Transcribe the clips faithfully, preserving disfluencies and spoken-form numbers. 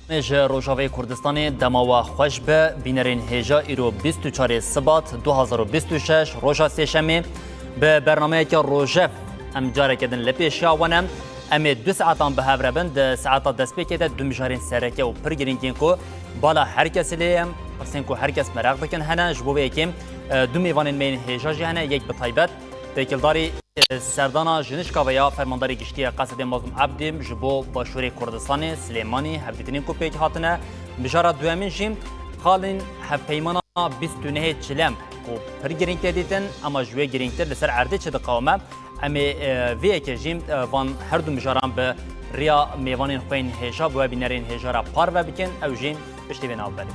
Ji Rojavayê Kurdistanê dema we xweş be. Bînerên hêja, îro bîst û çarê Sibat du hazar û bîst û şeş, roja sêşemê, bi bernameyeke Rojev em careke din li pêşiya we ne. Em ê du saetan bi hev re bin. Di saeta destpêkê de du mijarên sereke û pir girîng yên ku bala her kesî lê ye. Pirsên ku her kes meraq dikin hene. Ji bo vê yekê, e, du mêvanên me yên hêja jî hene. Yek bi taybet têkildarî, e, serdana jinişka ve ya Fermandarê Giştî ya Qesedê Mazlûm Ebdî ji bo Başûrê Kurdistanê, Silêmanî, hevdîtinên ku pêk hatine. Mijara duyemîn jî xalên hevpeymana bîst û nehê Çilem ku pir girîng tê dîtin, ama ji wê girîngtir li ser erdê çi diqewime. Em ê, e, vê yekê jî, e, van her du mijaran bi riya mêvanên xwe yên hêja, bi we bînerên hêja re parve bikin, ew jî piştî vê navberê.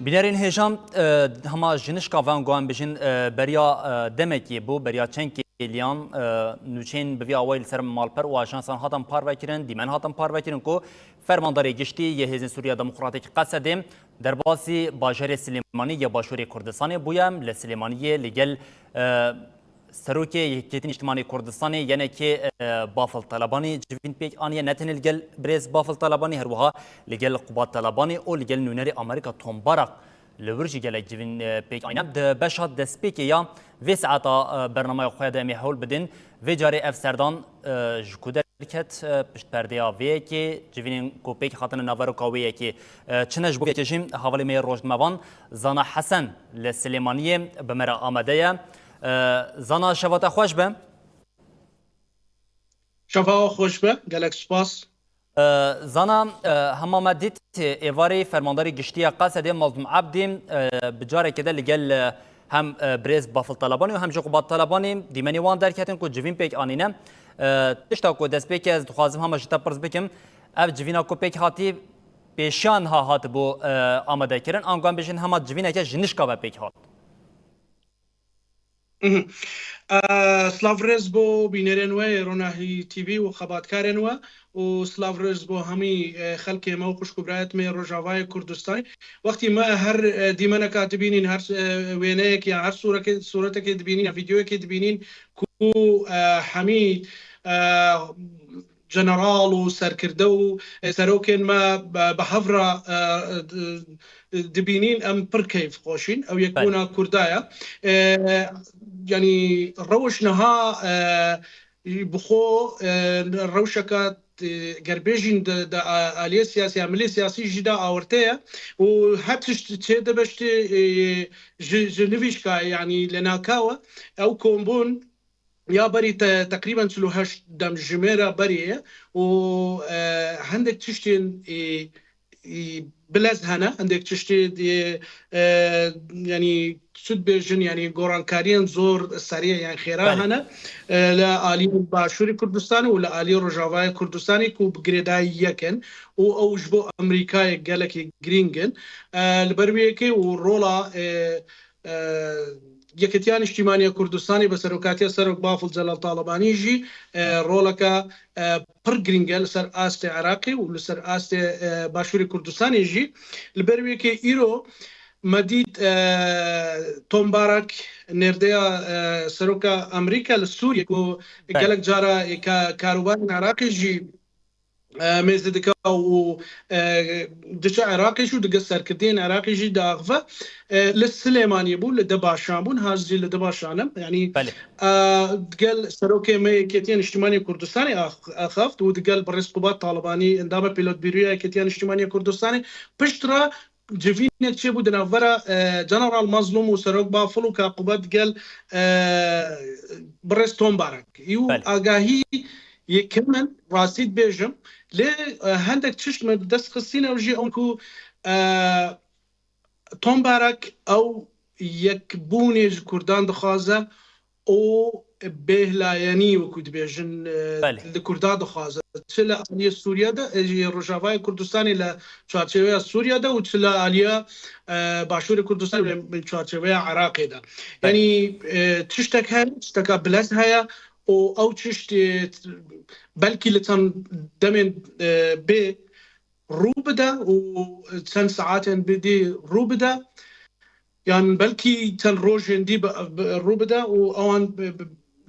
Bînerên hêja, e, hema jinişka van guhan bijin, e, beriya, e, demekê bû, beriya çend kêliyan, e, nûçeyên bi vî awayî li ser malper û ajansan hatin parvekirin, dîmen hatin parvekirin ku Fermandarê Giştî yê Hêzên Sûriya Demokratîk Qesedê derbasî bajarê Silêmanî ya Başûrê Kurdistanê bûye. Li Silêmaniyê li gel, e, Serokê Yekîtî Nîştimanê Kurdistanê, yenekê, e, Bafil Telebanî civîn pêk aniye, ne tenê li gel birêz Bafil Telebanî, her wiha li gel Qubat Telebanî û li gel nûnerê Amerîka Tom Barak li wir jî gelek civîn, e, pêk anîne. Di beşa destpêkê ya vê saeta, e, bernameya xwe de em ê hewl bidin. Vê carê ev serdan, e, ji ku derket, e, pişt perdeya vê yekê, civînên ku pêk hatine naveroka wê yekê, e, çi ne? Ji bo vê yekê jî hevalê me yê rojnamevan Zana Hesen li Silêmaniyê bi me re amade ye. E, Zana, şeva te xweş be. Şeva we xweş be, gelek spas. E, Zana, e, hema me dît, êvarê Fermandarê Giştî ya Qesedê Mazlûm Ebdî, e, bi carekê de li gel, e, hem, e, birêz Bafil Telebanî û hem jî Qubat Telebanî dîmenê wan derketin ku civîn pêk anîne. E, tişta ku destpêkê ez dixwazim hema ji te pirs bikim, ev civîna ku pêk hatî pêşiya niha hatibû, e, amadekirin, ango em bêjin hema civîneke ji nişka ve pêk hat? Mhm. Ee, Silav rêz bo bînerên we yê Ronahî T V û xebatkarên we û silav rêz bo hemî, e, xelkê me û xwişk û birayet me yê Rojavayê Kurdistanê. Wextî me her, e, dîmeneka dibînîn, her, e, wêneyek ya her sûreke-, sûretekê dibînîn ya vîdeoyekê dibînîn ku, e, hemî, e, general û serkirde û, e, serokên me bi, bi hev re, e, di, dibînîn, em pir keyfxweş in. Ew yek Belê. bûna Kurda ye. E, yanî rewş niha, e, bi xwe, e, rewşeke, e, ger bêjîn di, di a-, aliyê siyasî ya milê siyasî jî de awirte ye û her tişt çê dibe ji, e, ji, ji nivîşka, yanî li nakawe ew kombûn ya berî te-, teqrîben çil û heşt demjimêra berê ye û, e, hindek tiştên, e, e, bilez hene, hindek tiştê, e, e, yanî çi dibêjin, yanî gorankariyên zor serê yan xêra Belê. hene, e, li alî Başûrê Kurdistanê û li alî Rojavayê Kurdistanê ku bi girêdayî yek in û ew ji bo Amerîkayê gelekî girîng in. E, li ber wê yekê û rola, e, e, Yekîtiya Niştîmanî ya Kurdistanê bi serokatiya Serok Bafil Celal Talebanî jî, e, roleke, e, pir girîng e li ser astê Iraqê û li ser astê, e, Başûrê Kurdistanê jî. Li ber wê yekê îro me dît, e, Tom Barak, nêrdeya, e, seroka Amerîka li Sûriyê ku Belê. gelek cara, e, ka-, karûbarên Iraqê jî e, mêze dike û, e, diçe Iraqê jî û digel serkirdeyên Iraqê jî diaxive. E, li Silêmaniyê bû, li Dibaşan bû, niha jî li Dibaşan e. Yanî, Belê. e, digel serokê me Yekîtiya Niştimanî Kurdistanê ax-, axaft û digel birêz Qubat Talibanî, endamê Pîlotbîroya Yekîtiya Niştimanî Kurdistanê, pişt re civînek çêbû di navbera, e, General Mazlûm û Serok Bafil û ka Qubat digel, e, birêz Tom Barak. Û Belê. agahî yekem in, rastî dibêjim. Lê, e, hindek tişt me bi dest xistîne, ew jî ew ku, e, Tom Barak ew yekbûnê ji Kurdan dixwaze û bêhlayînî, wekî dibêjin, e, Belê. li Kurda dixwaze. Çi li aliyê Sûriye de, e, yê Rojavayê Kurdistanê li çarçeweya Sûriye de û çi li aliya, e, Başûrê Kurdistanê li çarçeweya Iraqê de. Belê. Yanî, e, tiştek heye, tişteka bilez heye û ew tişt, e, belkî li çend demên, e, bê rû bide û çend saetên bidî rû bide. yan belkî çend rojên dî bi, bi, rû bide û ewan bi, bi,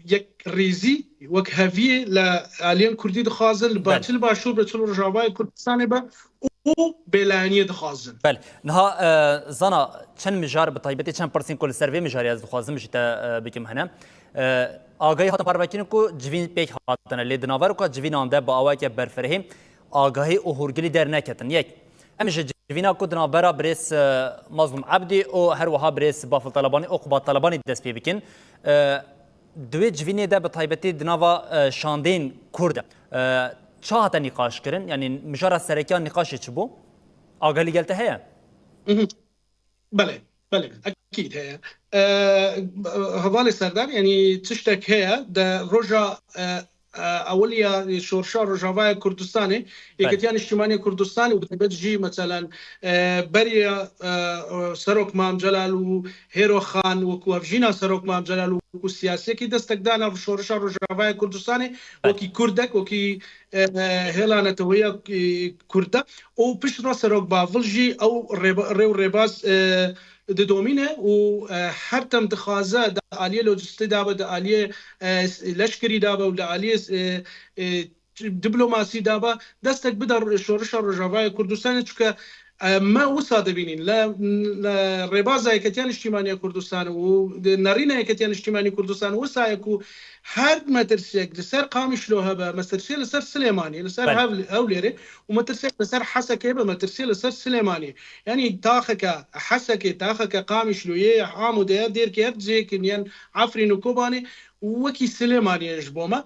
yek rêzî wek heviyê li aliyên Kurdî dixwazin, li ba-, Belê. çi li Başûr be, çi li Rojavayê Kurdistanê be û bêlayaniyê dixwazin. Belê. Niha, e, Zana, çend mijar, bi taybetî çend pirsên ku li ser vê mijarê ez dixwazim ji te, e, bikim hene. E, agahî hatin parvekirin ku civîn pêk hatine, lê di naveroka civînan de bi awayeke berfirehî agahî û hûrgilî derneketin. Yek, em ji civîna ku di navbera birêz, e, Mazlûm Ebdî û her wiha birêz Bafil Talebanî û Qubat Talebanî dest pê bikin. E, di wê civînê de bi taybetî di nava, e, şandeyên Kurd de, e, çi hate nîqaş kirin? Yanî mijara serekiya nîqaşê çi bû? Agahî li gel te heye? Mhm. Belê, belê, ekîd heye. E, hevalê Serdar, yanî tiştek heye, de roja, e, e, ewiliya Şorşa Rojavaya Kurdistanê, Belê. Yeketiya Niştimanî Kurdistanê û bi taybet jî, meselen, e, beriya, e, e, Serok Mam Celal û Hêro Xan wekû hevjîna Serok Mam Celal û wekû siyasiyekî destek dana Şorşa Rojavaya Kurdistanê, Belê. Wekî Kurdek, wekî, e, e, hêla neteweya, e, Kurda. Û pişt re Serok Bafil jî ew rêba-, rê û rêbaz, e, didomîne û, e, her dem dixwaze di aliyê lojistî de be, di aliyê, e, leşkerî de be û di aliyê, e, e, diplomasî de be, destek bide şorişa Rojavayê Kurdistanê, çunke, e, me wisa dibînîn. Li, li rêbaza Yeketiya Niştimanî ya Kurdistanê û di nerîna Yeketiya Niştimanî Kurdistanê wisa ye ku her metirsiyek li ser Qamişlo hebe, metirsiyek li ser Silêmaniyê, li ser Belê. Hev-, Hewlêrê û metirsiyek li ser Hesekê be, metirsiyek li ser Silêmaniyê. Yanî taxeke Hesekê, taxeke Qamişloyê, Amûdê, Dêrkê, her cihêkin yên Efrîn û Kobanê û wekî Silêmaniyê ji bo me.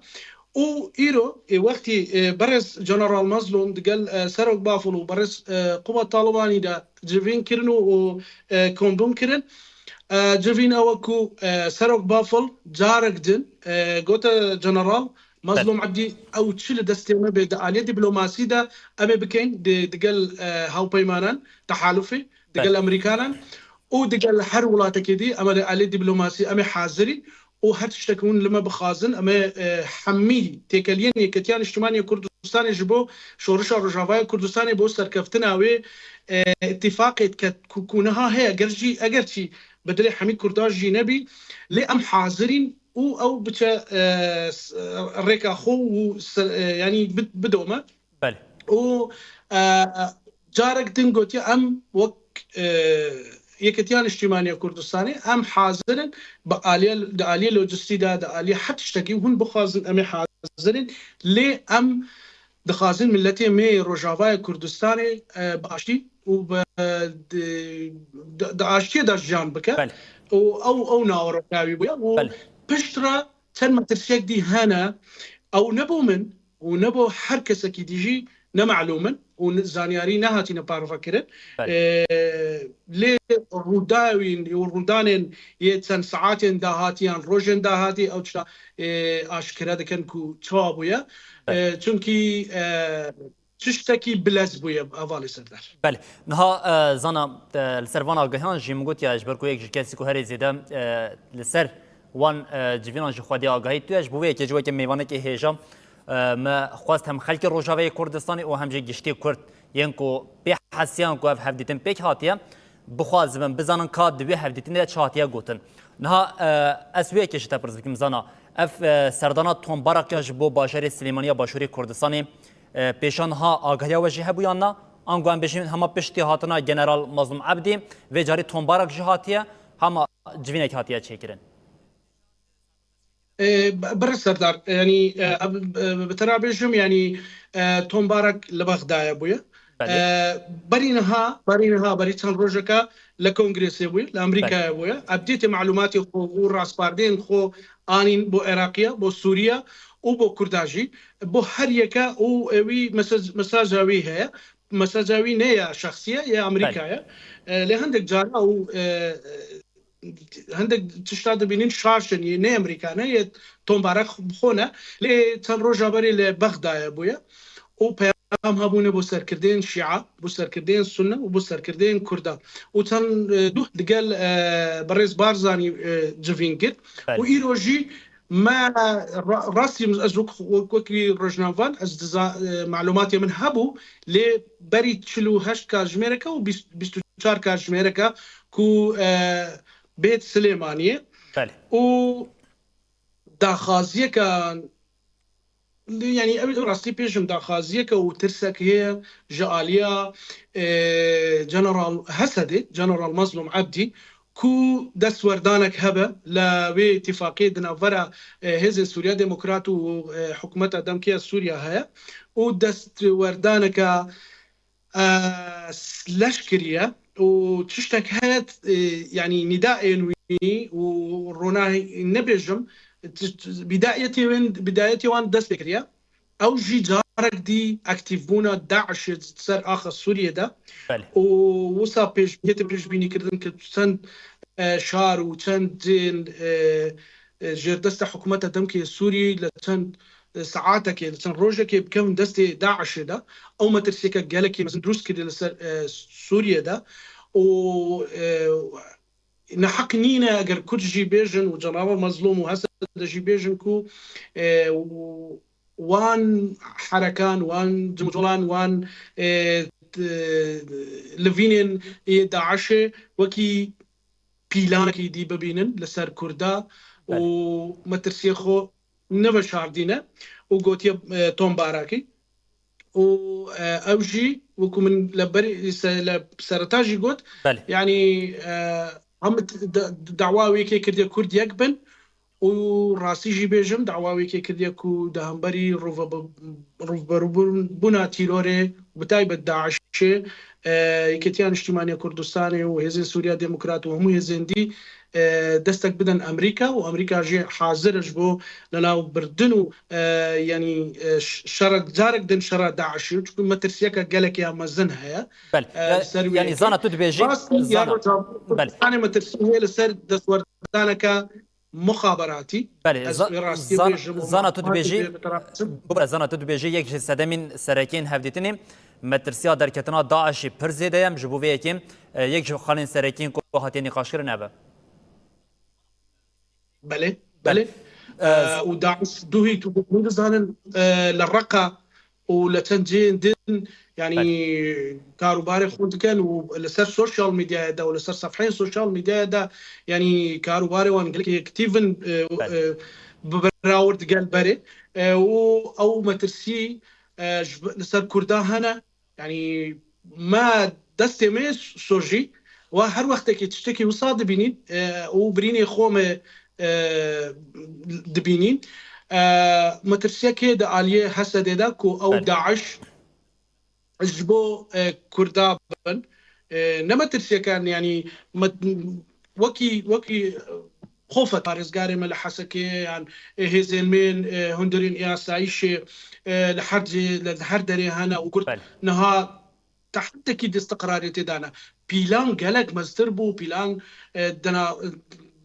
Û îro, ê, wextî, ê, berêz General Mazlûm digel, e, Serok Bafil û berêz, e, Qubat Talibanî de civîn kirin û, û, e, kombûn kirin. E, civîn ew e ku, e, Serok Bafil carek din, e, gote General Mazlûm Belê. Ebdî, ew çi li destê me bê di aliyê diplomasî de em ê bikeyn di, digel, e, hawpeymanan, tehalufê, digel Belê. Amerîkanan û digel her welatekê dî em ê di aliyê diplomasî em ê hazirî. Û her tiştek hûn li me bixwazin, em ê, e, hemî têkeliyên Yeketiya Niştimanî ya Kurdistanê ji bo şorişa Rojavaya Kurdistanê, bo serkeftina wê, e, îtîfaqê dike ku, ku niha heye, ger jî, eger çî bi dilê hemî Kurdan jî nebî, lê em hazirîn û ew biçe, e, s-, rêka xwe û se-, e, yanî bid-, bidome. Belê. Û, e, carek din gotiye, em wek, e, Yeketiya Niştimanî ya Kurdistanê, em hazir in bi aliyê, di aliyê lojistî de, di aliyê her tiştekî hûn bixwazin, em ê hazir in. Lê em dixwazin miletê me yê Rojavaya Kurdistanê, e, bi aştî û bi, di, di, di aştiyê de jiyan bike. Belê. Û ew, ew naweroka wî bûye. Û Belê. Pişt re çend metirsiyek dî hene, ew ne bo min û ne bo her kesekî dî jî ne melûm in û ne, zanyarî nehatîne parve kirin. Belê. Ee, lê rûdawîn û rûdanên yê çend saetên dahatî yan rojên dahatî ew tişta, e, aşkere dikin ku çawa bûye. Belê. E, çunkî, e, tiştekî bilez bûye, hevalê Serdar. Belê. Niha, e, Zana, e, li ser van agahiyan jî min gotiye, ji ber ku yek ji kesî ku herî zêde, e, li ser wan, e, civînan ji xwedî agahî tune, ji bo vê yekê jî weke mêvanekê hêja, e, me xwest hem xelkê Rojavayê Kurdistanê û hem jî giştî Kurd yên ku pê hesiyan ku ev hevdîtin pêk hatiye, bixwazibin bizanin ka di wê hevdîtinê de çi hatiye gotin. Niha, e, ez wê yekê ji te pirs bikim, Zana. Ev, e, serdana tombarak ya ji bo bajarê Silêmaniya Başûrê Kurdistanê, e, pêşan ha agahiya we jî hebû yan na? Ango em bêjin hema piştî hatina General Mazlûm Ebdî, vê carî tombarak jî hatiye, hema civînek hatiye çêkirin? E, b-, Birêz Serdar, yanî, e, e, bi te re bêjim, yanî, e, tombarak li Bexdayê bûye. Belê. E, berî niha, berî niha, berî çend rojeka li Kongresê bûye, li Amerîkayê Belê. Bûye. Updêtê malûmatê xwe û raspardeyên xwe anîn bo Iraqiya, bo Sûriya û bo Kurda jî. Bo her yeke û ewî mesaj, mesaja wî heye. Mesaja wî ne ya şexsî ye, ya Amerîka Belê. Ye. E, lê hindek cara û, e, hindek tişta dibînin şaş in, yê ne Amerîka ne, yê tombarak bi xwe ne. Lê çend roja berê li Bexdayê bûye û peyam hebûne bo serkirdeyên Şîa, bo serkirdeyên Sunne û bo serkirdeyên Kurda. Û çend, e, duh digel, e, birêz Barzanî, e, civîn girt. Belê. Û îro jî me ra-, rastî ez wek, wek, wekî rojnavan ez diza-, e, malûmatê min hebû, lê berî çil û heşt kajmêreke û bîst, bîst û çar katjimêreke ku e, bêt Silêmaniyê. Belê. Û daxwaziyeke, yanî ew rastî pêjim daxwaziyeke û tirsek heye ji aliya e, General Hesedê, General Mazlûm Ebdî, ku destwerdanek hebe li wê îtîfaqê di navbera e, Hêzên Sûriya Demokrat û e, Hikûmeta Demkê ya Sûriya heye û destwerdaneke e, leş kiriye û tiştek heye, e, yanî nîda ên wî û ronahî nebêjim, t- t- bîdayetê wên, bîdayetê wan dest pê kiriye. Ew jî carek dî aktîvbûna DAIŞê di ser axa Sûriyê de Belê. û wisa pêş, hête pêşbînî kirdin ki çend e, şar û çend cihên e, e, jêrdesta hikûmeta Demkê Sûriyê li çend e, saetekê, li çend rojekê bikevin destê DAIŞê de. Ew metirsiyeke gelekî mezin dirust kiriye li ser e, Sûriyê de û e, neheq nîne eger Kurd jî bêjin û Cenabê Mezlûm û Hesed jî bêjin ku e, û wan herekan, wan cimcolan, wan e, t- livînên ê DAIŞê wekî pîlanekî dî bibînin li ser Kurda û Belê. metirsiyê xwe neveşardîne û gotiye e, tombarakî. Û e, ew jî wekû min li berî se- li sereta jî got, Belê. yanî e, em d- d- dawa wê yekê kiriye Kurd yek bin û rastî jî bêjim dawa wê yekê kiriye ku di hemberî rûve- rûberûbûna tîrorê, bi taybet DAIŞê, e, Yekîtiya Niştîmaniya Kurdistanê û Hêzên Sûriya Demokrat û hemû hêzên dî e, destek bidin Amerîka û Amerîka jî hazir e ji bo li nav birdin û e, yanî e, ş- şera carek din şera DAIŞê, çunku metirsiyeke gelekê ya mezin heye. Belê. E, Ya- li ser wê Yanî yekê. Zana tu dibêjî, Rastî ya Zana. Rojava Belê. Kurdistanê metirsiyê heye li ser destwerdaneke muxaberatî. Belê, Ez za- rastî zan- bêjim û zana tu mafê dibêjî, bê bi tarafim. bibire zana tu dibêjî yek ji sedemên serekên hevdîtinê metirsiya derketina DAIŞê pir zêde ye, ji bo vê yekê e, yek ji xalên serekên ku hatiye nîqaşkirin ev e. Belê, Belê. belê. E, E, û DAIŞ duhî tu hûn dizanin e, li Reqa û li çend cihên din, yanî karûbarê xwe dikin û li ser sosyal medyaya de û li ser sefheyên sosyal medyaya de, yanî karûbarê wan gelekî aktîv in e, Belê. e, bi berawir digel berê. E, û ew metirsî e, ji bi- li ser Kurda hene. Yanî me destê me sojî, we her wextekî tiştekî wisa dibînîn e, û birînê xwe me e, dibînîn. E, metirsiyekê di aliyê Hesedê de ku ew Belê. DAIŞ ji bo e, Kurda bin. E, ne metirsiyeke, yanî met- wekî wekî xof e parêzgarê me li Hesekê yan e, hêzên me yên e, hundirên asayîşê e, li her cihê, li her derê hene û Kurd Belê. niha tehdidekî di istiqrarê tê de ne. Pîlan gelek meztir bû, pîlan e, dina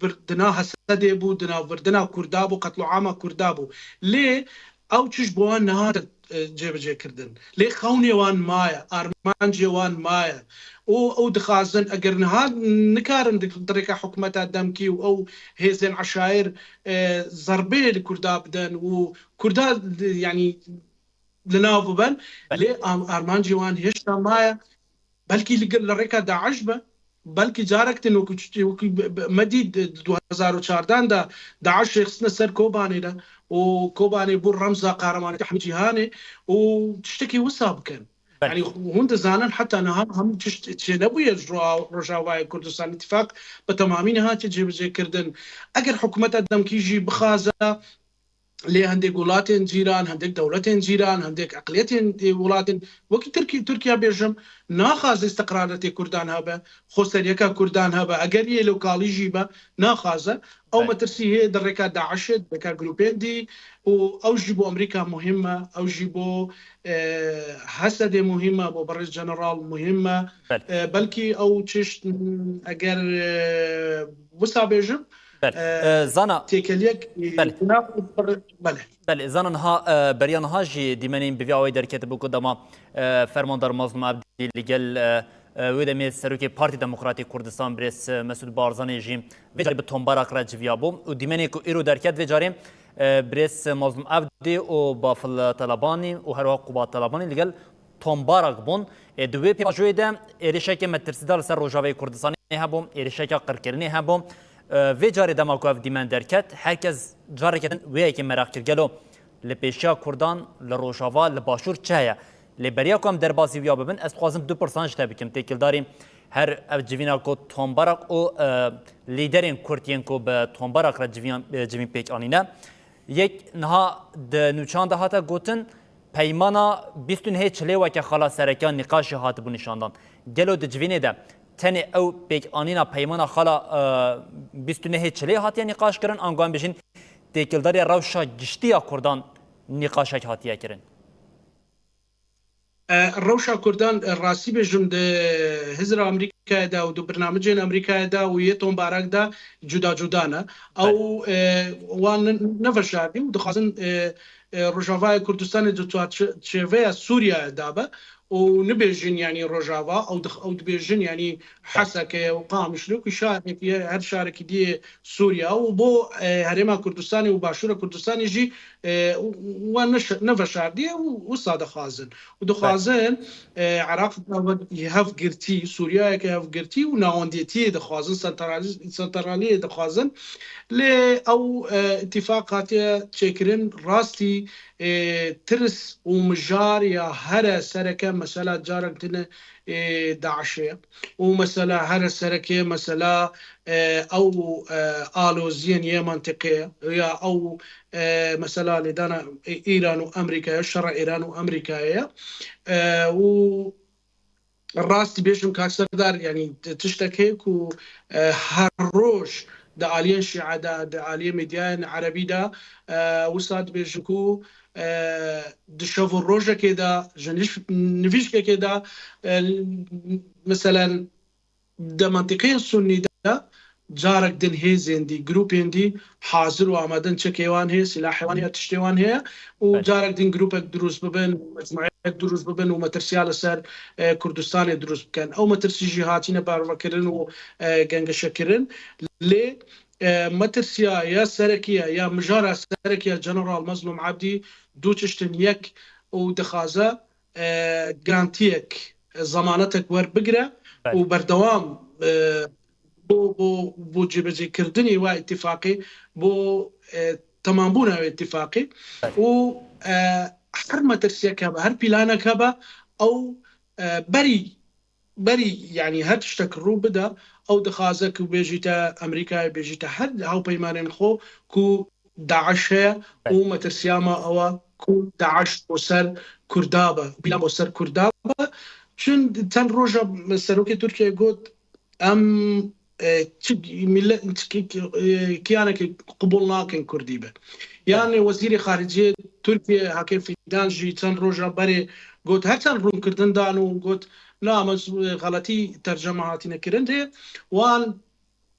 vir- dina Hesedê bû, dina virdina Kurda bû, qetloama Kurda bû. Lê ew çi ji bo wan nehate e, cêbicê kirdin. Lê xewnê wan maye, armancê wan maye. Û ew dixwazin, eger niha nikarin di di rêka hikûmeta demkî û ew hêzên eşayir e, zerbeyê li Kurda bidin û Kurda, yanî li nav biben, Belê. lê am- armancê wan hêşta maye. Belkî li gel li rêka DAIŞ be, belkî carek din wekî çi- wekî be- be- me dît di du hezar û çardan de DAIŞ rêxistine ser Kobanê de û Kobanê bû remza qahremaniyeta hemî cîhanê û tiştekî wisa bikin. Belê. Yanî hûn dizanin heta niha hemû tişt çênebûye ji ro- Rojavayê Kurdistan. Îtîfaq bi temamî nehatiye cêbicêkirdin. Eger hikûmeta demkî jî bixwaze lê hindek welatên cîran, hindek dewletên cîran, hindek eqliyetên e, welatên wekî Tirkî, Tirkiye bêjim, naxwaze îstiqraretê Kurdan hebe, xweseriyeka Kurdan hebe, eger yê lokalî jî be, naxwaze. Ew Belê. metirsî heye di rêka DAIŞê, di rêka grûpên dî û ew jî bo Amerîka muhîm e, ew jî bo e, Hesedê muhîm e, bo berêz General muhîm e. Belê. E, belkî ew çişt m, eger e, wisa bêjim, Belê. e, E, Zana, têkeliyek Belê. Belê. Belê, Zana niha, e, beriya niha jî dîmenên bi vî awayî derketibû ku dema e, Fermandar Mazlûm Ebdî li gel e, e, wê demê Serokê Partî Demokratî Kurdistan birêz e, Mesûd Barzanî jî vê carê bi tombarak re civiyabû û dîmenê ku îro derket vê carê e, birêz Mazlûm Ebdî û Bafil Talebanî û herwiha Qubat Talebanî li gel Tombarak bûn. Ê, di wê pêvajoyê de êrişeke metirsîdar li ser Rojavayê Kurdistanê hebû, êrişeke qirkirinê hebû. Ê, vê carê dema ku ev dîmen derket, herkes careke din wê yekê meraq kir, gelo li pêşiya Kurdan li Rojava, li Başûr çi heye? Lê beriya ku em derbasî wiya bibin, ez dixwazim du pirsan ji te bikim. Têkildarî her ev civîna ku Tombarak û, e, lîderên Kurd yên ku bi Tombarak re civîn, e, civîn pêk anîne. Yek niha di nûçan de hate gotin, peymana bîst û nehê Çilê weke xala sereke ya nîqaşê hatibû nîşandan. Gelo di civînê de tenê ew pêkanîna peymana xala, e, bîst û nehê Çilê hatiye nîqaş kirin, ango em bêjin têkildariya rewşa giştî ya Kurdan nîqaşek hatiye kirin? E, rewşa Kurdan, e, rastî bêjim di hizra Amerîkayê de û di birnamecên Amerîkayê de û yê Tombarak de cuda cuda ne. Belê. Ew, e, wan ne-, neveşarî û dixwazin, e, e, Rojavayê Kurdistanê di çarçe-, çêveya Sûriyeyê de be û nibêjin, yanî Rojava, ew dix-, ew dibêjin, yanî Belê. Heseke ye û Qamişlo ku şarekî ye, her şarekî diyê Sûriya û bo, e, Herêma Kurdistanê û Başûra Kurdistanê jî, e, wan neş-, neveşardiye û wisa dixwazin. Û Belê. Dixwazin, e, Iraq hevgirtî, Sûriyeyeke hevgirtî û navendiyetiyê dixwazin, sentraliz-, sentraliyê dixwazin. Lê ew, e, îtîfaq hatiye çêkirin, rastî, e, tirs û mijar ya here sereke mesela carek din, e, DAIŞê ye. Û mesela here sereke mesela, e, ew, e, aloziyên yê mentiqê ya ew, e, mesela lêdana Îran û Amerîkayê, şerra Îran û Amerîkayê ye. E, û rastî bêjim, Kak Serdar, yanî t-, tiştek heye ku, e, her roj di aliyên Şîe de, di aliyê medyayên Erebî de, e, wisa dibêjin ku, e, di şev û rojekê de ji nij-, nivîşkekê de, e, meselen, di mentiqeyên Sunnî de carek din hêzên dî, grûpên dî hazir û amade in, çekê wan heye, silahê wan heye, tiştê wan heye û Belê. Carek din grûpek dirust bibin, mecmueyek dirust bibin û metirsiya li ser, e, Kurdistanê dirust bikin. Ew metirsî jî hatine parvekirin û, e, gengeşekirin. Lê, e, metirsiya ya serekî ye, ya mijara serekî ya General Mezlûm Ebdî du tişt in. Yek, û dixwaze, e, garantiyek, e, zemanetek werbigire Belê. Û berdewam, e, bo, bo, bo cêbecêkirdinê we îtîfaqê, bo, e, temambûna wê îtîfaqê Belê. Û, e, her metirsiyek hebe, her pîlanek hebe, ew, e, berî, berî, yanî her tiştek rû bide, ew dixwaze ku bêjîte Amerîkayê, bêjîte her hawpeymanên xwe ku DAIŞ heye Belê. Û metirsiya me ew e ku DAIŞ bo ser Kurda be, pîlan bo ser Kurda be. Çün çend roja serokê Tirkiyeyê got, em, e, çi millet, çi ki-, e, kiyanekî qubûl nakin Kurdî be. Belê. Yanî Wezîrê Xariciyê Tirkiyê Hakan Fidan jî çend roja berê got, her çend rûnkirdin dan û got, na, me z-, xeletî terceme hatine kirin. Lê wan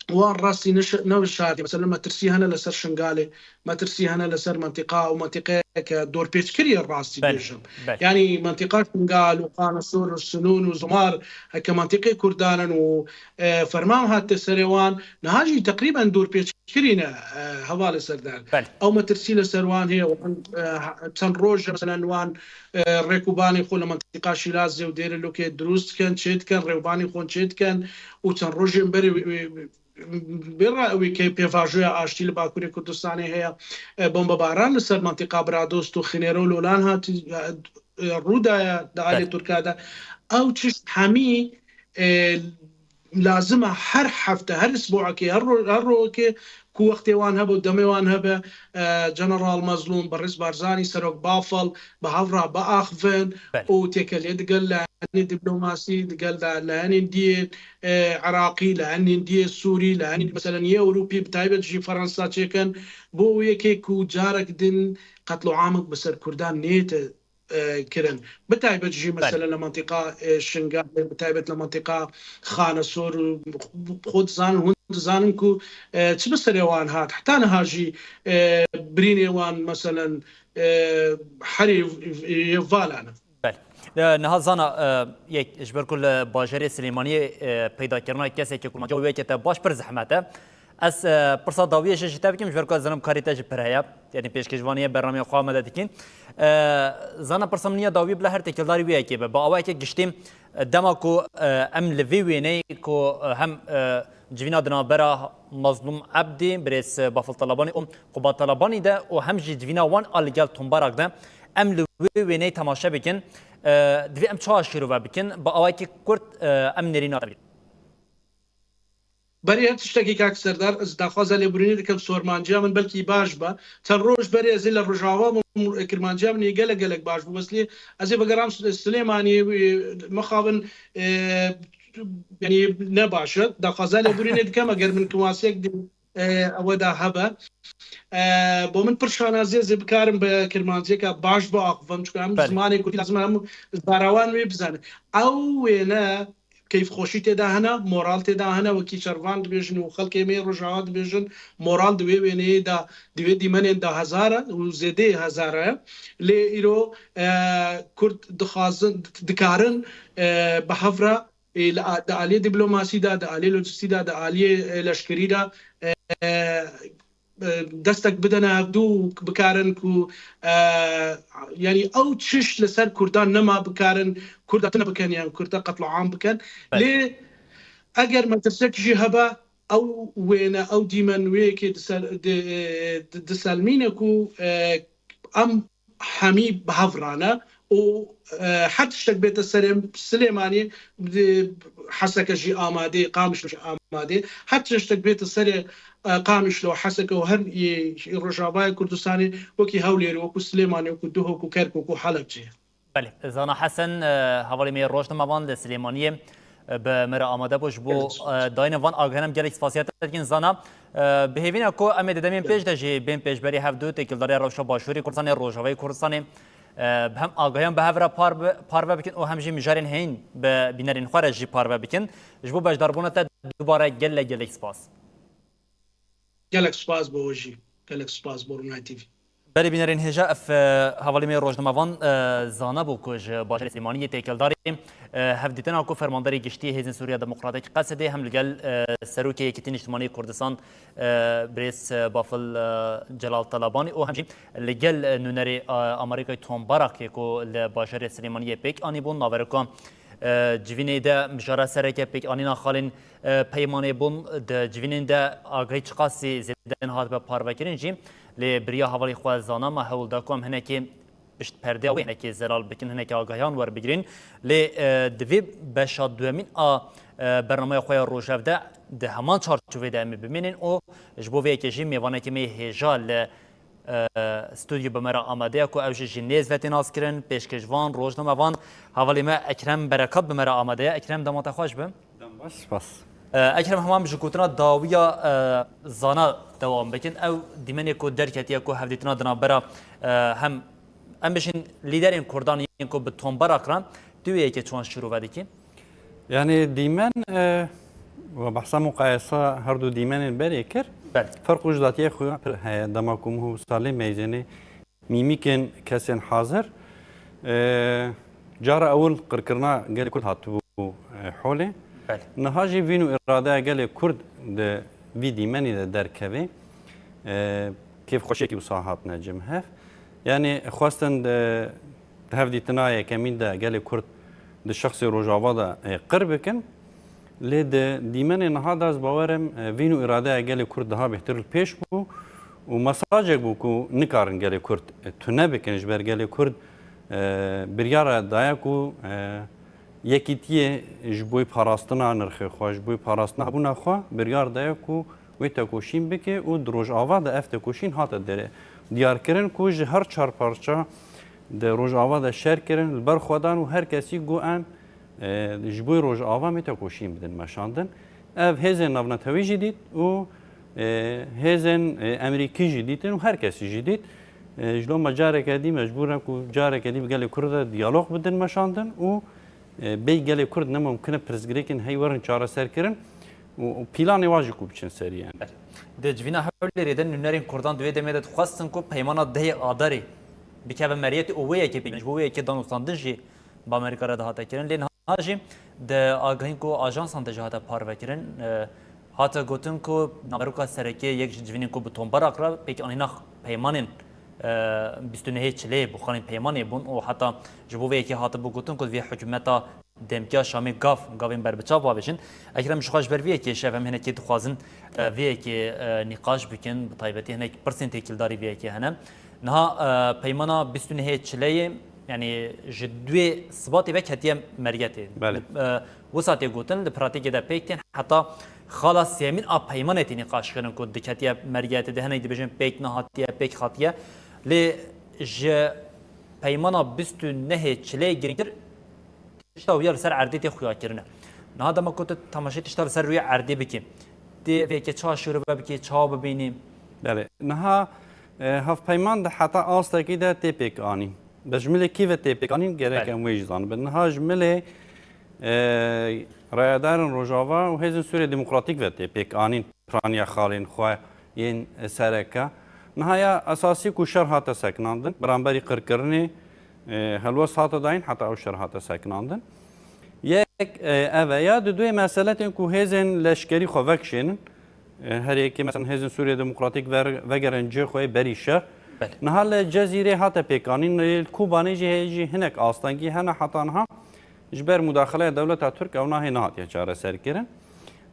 wan rastî neş-, neveşardiye. Mesela metirsî hene li ser Şingalê, metirsî hene li ser mentiqa û mentiqeyeke dorpêçkirî ye rastî Belê, bêjim. Belê. Yanî mentiqa Şingal û Qanesor û Sinûn û Zomar heke mentiqê Kurdan in û, e, ferman hate serê wan, niha jî teqrîben dorpêçkirî ne, e, hevalê Serdar. Belê. Ew metirsî li ser wan heye, wan, e, ha-, çend roj, meselen, wan, e, rêkûbanê xwe li mentiqa Şîrazê û Dêrê Lokê dirust dikin, çê dikin, rêwbanê xwe çê dikin û çend rojên berê wê, wê, wê, wê ra-, wê ke pêvajoya aştî li Bakurê Kurdistanê heye, e, bombebaran li ser mentiqa Bradost û Xinêre û Lolan hat, e, e, rû daye di alê Belê. Tirka de. Ew tişt hemî, e, lazim e her hefte, her isbuekê, her ro-, her rojekê ku wextê wan hebe û demê wan hebe, e, General Mezlûm, Birêz Barzanî, Serok Bafel bi hev re biaxivin Belê. Û têkelê digel layenê diplomasî, digel la-, layenên diyê, e, Iraqî, layenên diyê Sûrî, layenên, meselen, yê Ewropî, bi taybet jî Fransa çêkin, bo yekê ku carek din qetloamek bi ser Kurdan nête, e, kirin. Bi taybet jî Belê. Mesela li mentiqa, e, Şingalê, bi taybet li mentiqa Xanesor, xwe dizanin, hûn dizanin ku, e, çi bi serê wan hat. Heta niha jî, e, birînê wan, meselen, e, herî, e, vala ne. Belê. E, niha zana, e, yek, ji ber ku li bajarê Silêmaniyê, e, peydakirina kesekî kurmanca wê yekê te baş pir zehmet e. Ez e, pirsa dawiyê jî ji te bikim, ji ber ku ez zanim karê te jî pir heye. Yanî pêşkêşvaniyê bernameya xwe amade dikîn. E, Zana, pirsa min ya dawiyê bila her têkildarî wê yekê be. Bi awayeke giştî, e, dema ku e, em li vê wêneyê ku e, hem e, civîna di navbera Mazlûm Ebdî, birêz e, Bafil Talabanî û Qubat Talabanî de û hem jî civîna wan a li gel Tombarak de em li wê wêneyê temaşe bikin. E, divê em çawa şîrove bikin? Bi awayekî kurt e, em nêrîna te bidin. Berî her tiştekî kak Serdar, ez daxwaza lêborînê dikim, sormanciya min belkî baş be. Çend roj berê ez ê li Rojava bûm, kirmanciya min ê gelek gelek baş bû. Bes lê ez ê vegeram Silêmaniyê, mixabin, e, yanî ne baş e. Daxwaza lêborînê dikim, eger min kimasiyek di, e, ewe de hebe. E, bo min pir şanazî, ez ê bikarim bi kirmanciyeke baş biaxivim, çunke em Belê. zimanê kurdî lazim e hemû zarawan wê bizanin. Ew wêne keyfxweşî tê de hene, moral tê de hene, wekî şervan dibêjin û xelkê me yê Rojava dibêjin, moral di wê wêneyê de, di wê dîmenên de hezar e û zêdeyê hezar e. Lê îro, e, Kurd dixwazin, dikarin, e, bi hev re, e, li a-, di aliyê dîplomasî de, di aliyê lojistî de, di aliyê, e, leşkerî de, e, e, e, destek bidene hevdû û bikarin ku, e, yanî ew çiş li ser Kurdan nema, bikarin Kurda tune bikin yan Kurda qetliam bikin. Belê. Lê eger metirsek jî hebe, ew wêne, ew dîmen wê yekê di ser, di, di, diselmîne ku, e, em hemî bi hev re ne û, e, her tiştek bête serê Silêmaniyê, di, Heseke jî amadê, Qamişlo jî amadê. Her tiştek bête serê, e, Qamişlo, Heseke û her yê, yê Rojavayê Kurdistanê wekî Hewlêrê, wekû Silêmaniyê, wekû Duhok û Kerkûk û Helebceyê. Belê, Zana Hesen, e, hevalê me yê rojnamevan li Silêmaniyê, e, bi me re amade bû. Ji bo, Gelek spas. e, dayîna van agahiyan em gelek spasiya te dikin. Zana, e, bi hêvîna ku em ê di demên Gelek. pêş de jî bên pêşberî hevdû têkildariya rewşa Başûrê Kurdistanê, Rojavayê Kurdistanê, e, bi hem agahiyan bi hev re par bi-, parve bikin û hem jî mijarên heyîn bi bînerên xwe re jî parve bikin. Ji bo beşdarbûna te dubare gelek gelek spas. Gelek spas bo we jî. Gelek spas bo Rûnay T V. Belê bînerên hêja, ev, e, hevalê me rojnamevan, e, Zana bû ku ji bajarê Silêmaniyê têkildarî, e, hevdîtina ku Fermandarê Giştî Hêzên Sûriya Demokratîk, Qesedê, hem li gel, e, Serokê Yekîtî Niştimanî Kurdistan, e, birêz, e, Bafil, e, Celal Talabanî û hem jî li gel, e, nûnerê, e, Amerîkayê Tom Barak yê ku li bajarê Silêmaniyê pêk anîbûn, naverok e, civînê de mijara sereke pêkanîna xalên, e, peymanê bûn. Di civînên de agahî çiqasî zêde hatibe parvekirin jî, lê bi riya hevalê xwe Zana me hewl da ku em hinekê pişt perdeya wê hinekê zelal bikin, hinekê agahiyan werbigirîn. Lê, e, di vê beşa duwemîn a, e, bernameya xwe ya rojev de di heman çarçovê de em ê bimînin û ji bo vê yekê jî mêvanekê me yê hêja li e, stûdyo bi me re amade ye ku ew jî ji nêz ve tê naskirin, pêşkêşvan, rojnamevan, hevalê me Ekrem Berekat bi me re amade ye. Ekrem, dema te xweş be. Dem baş, spas. E, Ekrem, hema em ji gotina dawiya, e, Zana dewam bikin. Ew dîmenê ku derketiye ku hevdîtina di navbera, e, hem em bêjin lîderên Kurdan yên ku bi Tom Barak re, tu wê yekê çawa şîrove dikî? Yanî dîmen, e, we behsa muqayesa her du dîmenên berê kir. Belê. Ferq û cidatiyê xwe pir heye. Dema ku min û salê meyzênê mîmîkên kesên hazir, e, cara ewil qirkirina gelê Kurd hatibû, e, holê. Belê. Niha jî vîn û îradeya gelê Kurd di vî dîmenî de derkeve. E, kêfxweşiyekî wisa hatine cem hev. Yanî xwestin di, di hevdîtina yekemîn de gelê Kurd di şexsê Rojava de, e, qir bikin. Lê di dîmenê niha de ez bawer im, e, vîn û îradeya gelê Kurd daha bêhtir li pêş bû û mesajek bû ku nikarin gelê Kurd, e, tune bikin, ji ber gelê Kurd, e, biryara daye ku, e, yekîtiyê ji bo parastina nirxê xwe, ji bo parastina hebûna xwe biryar daye ku wê tekoşîn bike û di Rojava de ev tekoşîn hate dere-, diyarkirin ku ji her çar parça di Rojava de şer kirin, li ber xwe dan û her kesî got em, e, ji bo Rojava em ê tekoşîn bidin meşandin. Ev hêzên navnetewî jî dît û, e, hêzên, e, Emerîkî jî dîtin û her kesî jî dît. E, ji loma careke dî mecbûr in ku careke dî bi gelê Kurd de diyalog bidin meşandin û, e, bêyî gelê Kurd ne mumkin e pirsgirêkên heyî werin çareserkirin û, û pîlanê wan jî ku biçin serî yani. Di civîna Hewlêrê de nûnerên Kurdan di wê demê de dixwestin ku peymana dehê Adarê bikeve meriyetê û wê yekê pêk, ji bo wê yekê danûstandin jî bi Amerîka re dihate kirin. Lê niha jî di agahîn ku ajansan de jî hate parvekirin, e, Hate gotin ku navberoka sereke yek ji civînên ku bi tomberak re pêkanîna peymanên, e, bîst û nehê çileyê bû, xalên peymanê bûn û heta ji bo vê yekê hatibû gotin ku vê hikûmeta demkiya Şamê gav, gavên berbiçav bavêjin. Ekrem, ji xwe ji ber vê yekê şev em hinekî dixwazin, e, vê yekê, e, nîqaş bikin, bi taybetî hinek pirsên têkildarî vê yekê hene. Niha, e, peymana bîst û nehê çileyê, yanî ji duê Sibatê ve ketiye mergetê. Belê. Li, e, wisa tê gotin, li pratîkê de pêk tên, heta xala sêyemîn a peymanê tê nîqaşkirin ku diketiye mergetê, di hinek dibêjin pêk nehatiye, pêk hatiye. Lê ji peymana bîst û nehê çileyê girîngtir tişta wî ya li ser erdê tê xuyakirin e. Niha dema ku tu temaşê tişta li ser rûyê erdê bikî, tê vê yekê çawa şûrve bikî, çawa bibînî? Belê. Niha, e, hevpeyman di heta astekî de tê pêk anîn. Bi ji milê kî ve tê pêk anîn, gerek Belê. em wê jî zanibin. Niha ji milê, e, rayedarên Rojava û Hêzên Sûriyê Demokratîk ve tê pêk anîn piraniya xalên xwe yên sereke. Niha ya esasî ku şer hate sekinandin, beramberî qirkirinê, e, helwest hate dayîn, heta ew şer hate sekinandin. Yek, e, ev e. Ya diduyê mesele tên ku hêzên leşkerî xwe vekişênin. E, her yekê, mesela, Hêzên Sûriyê Demokratîk ver-, vegerin cihê xwe yê berî şer. Belê. Niha li Cezîrê hate pêkanîn, li Kobanê jî heye jî hinek astengî hene heta niha. Ji ber mudaxeleya dewleta Tirk ew nahê nehatiye çareserkirin.